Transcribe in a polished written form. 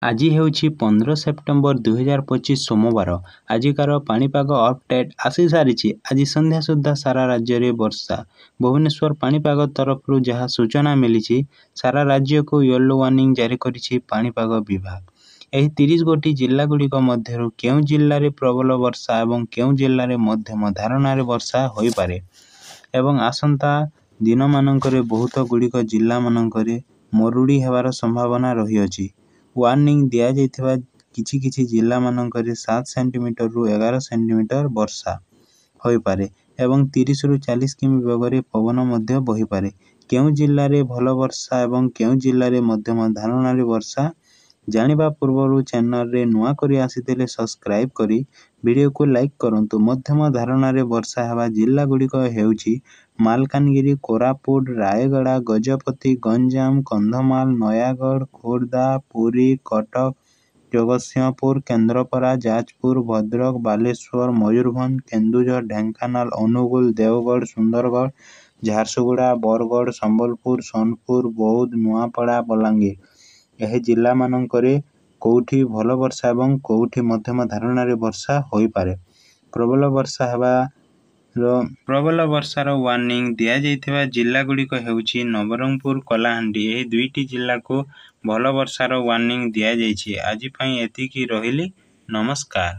ଆଜି ହେଉଛି 15 ସେପ୍ଟେମ୍ବର 2025 ସୋମବାର। ଆଜିକାର ପାଣିପାଗ ଅପଡେଟ୍ ଆସିସାରିଛି। ଆଜି ସନ୍ଧ୍ୟା ସୁଦ୍ଧା ସାରା ରାଜ୍ୟରେ ବର୍ଷା। ଭୁବନେଶ୍ୱର ପାଣିପାଗ ତରଫରୁ ଯାହା ସୂଚନା ମିଳିଛି, ସାରା ରାଜ୍ୟକୁ ୟେଲୋ ୱାର୍ଣ୍ଣିଂ ଜାରି କରିଛି ପାଣିପାଗ ବିଭାଗ। ଏହି 30 ଗୋଟି ଜିଲ୍ଲାଗୁଡ଼ିକ ମଧ୍ୟରୁ କେଉଁ ଜିଲ୍ଲାରେ ପ୍ରବଳ ବର୍ଷା ଏବଂ କେଉଁ ଜିଲ୍ଲାରେ ମଧ୍ୟମ ଧରଣର ବର୍ଷା ହୋଇପାରେ ଏବଂ ଆସନ୍ତା ଦିନମାନଙ୍କରେ ବହୁତ ଗୁଡ଼ିକ ଜିଲ୍ଲାମାନଙ୍କରେ ମରୁଡ଼ି ହେବାର ସମ୍ଭାବନା ରହିଅଛି। ୱାର୍ଣ୍ଣିଂ ଦିଆଯାଇଥିବା କିଛି କିଛି ଜିଲ୍ଲାମାନଙ୍କରେ 7 ସେଣ୍ଟିମିଟରରୁ 11 ସେଣ୍ଟିମିଟର ବର୍ଷା ହୋଇପାରେ ଏବଂ 30ରୁ 40 କିମି ବେଗରେ ପବନ ମଧ୍ୟ ବହିପାରେ। କେଉଁ ଜିଲ୍ଲାରେ ଭଲ ବର୍ଷା ଏବଂ କେଉଁ ଜିଲ୍ଲାରେ ମଧ୍ୟମ ଧରଣର ବର୍ଷା ଜାଣିବା ପୂର୍ବରୁ ଚ୍ୟାନେଲରେ ନୂଆ କରି ଆସିଥିଲେ ସବସ୍କ୍ରାଇବ୍ କରି ଭିଡ଼ିଓକୁ ଲାଇକ୍ କରନ୍ତୁ। ମଧ୍ୟମ ଧରଣର ବର୍ଷା ହେବା ଜିଲ୍ଲାଗୁଡ଼ିକ ହେଉଛି ମାଲକାନଗିରି, କୋରାପୁଟ, ରାୟଗଡ଼ା, ଗଜପତି, ଗଞ୍ଜାମ, କନ୍ଧମାଳ, ନୟାଗଡ଼, ଖୋର୍ଦ୍ଧା, ପୁରୀ, କଟକ, ଜଗତସିଂହପୁର, କେନ୍ଦ୍ରାପଡ଼ା, ଯାଜପୁର, ଭଦ୍ରକ, ବାଲେଶ୍ୱର, ମୟୂରଭଞ୍ଜ, କେନ୍ଦୁଝର, ଢେଙ୍କାନାଳ, ଅନୁଗୁଳ, ଦେଓଗଡ଼, ସୁନ୍ଦରଗଡ଼, ଝାରସୁଗୁଡ଼ା, ବରଗଡ଼, ସମ୍ବଲପୁର, ସୋନପୁର, ବୌଦ୍ଧ, ନୂଆପଡ଼ା, ବଲାଙ୍ଗୀର। ଏହି ଜିଲ୍ଲାମାନଙ୍କରେ କେଉଁଠି ଭଲ ବର୍ଷା ଏବଂ କେଉଁଠି ମଧ୍ୟମ ଧରଣର ବର୍ଷା ହୋଇପାରେ। ପ୍ରବଳ ବର୍ଷା ହେବାର ପ୍ରବଳ ବର୍ଷାର ୱାର୍ଣ୍ଣିଂ ଦିଆଯାଇଥିବା ଜିଲ୍ଲାଗୁଡ଼ିକ ହେଉଛି ନବରଙ୍ଗପୁର, କଳାହାଣ୍ଡି। ଏହି ଦୁଇଟି ଜିଲ୍ଲାକୁ ଭଲ ବର୍ଷାର ୱାର୍ଣ୍ଣିଂ ଦିଆଯାଇଛି। ଆଜି ପାଇଁ ଏତିକି, ରହିଲି, ନମସ୍କାର।